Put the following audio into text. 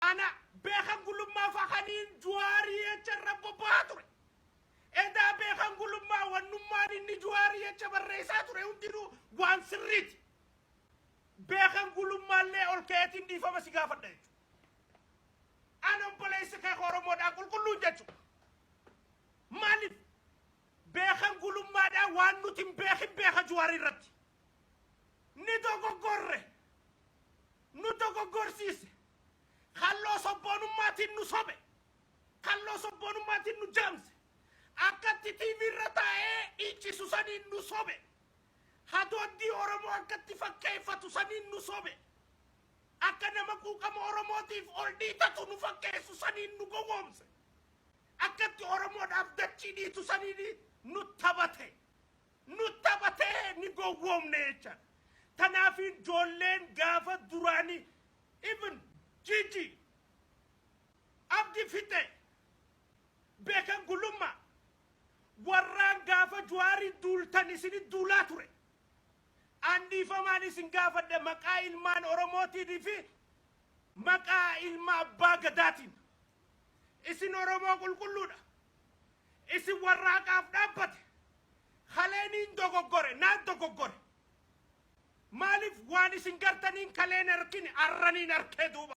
Ana Beekan Gulummaa fa'aniin Juwaarii jecha irra bobba'aa ture. Edaa Beekan Gulummaa wannummaan inni Juwaarii jecha barreessaa ture hundinuu waan sirriiti. Beekan Gulummaallee ol ka'eetiin dhiifama si gaafadha jechuudha. Ana obboleessi kee Oromoodhaa qulqulluun jechuudha. Maaliif Beekan Gulummaadhaa waan nuti hin beekin beeka Juwaarii irratti. Ni dogoggorre. Nu dogoggorsiise. Kalloo sobboonummaatiin nu sobe. Kalloo sobboonummaatiin nu jaamse. Akkatti TV irra taa'ee dhiichisu saniin nu sobe. Hadooddii Oromoo akkatti fakkeeffatu saniin nu sobe. Akka nama quuqama Oromootiif ol dhiitatu nu fakkeessu saniin nu gowwoomse. Akkatti Oromoodhaaf dachii dhiitu saniin nu taphate. Nu taphatee ni gowwoomne jechaadha. Tanaaf ijoolleen gaafa duraanii, even Gigi, Abdi Fixe, Beekan Gulummaa, warraan gaafa Juwaarii duultan isinit duulaa ture. An dhiifamaan isin gaafadhe maqaa ilmaan Oromootiin fi maqaa ilma abbaa Gadaatiin. Isin Oromoo qulqulluudha. Isin warra haqaaf dhaabbate. Kaleeniin dogoggore, naan dogoggore. Maaliif waan isin gartaniin kaleen argine arraniin arkee duuba.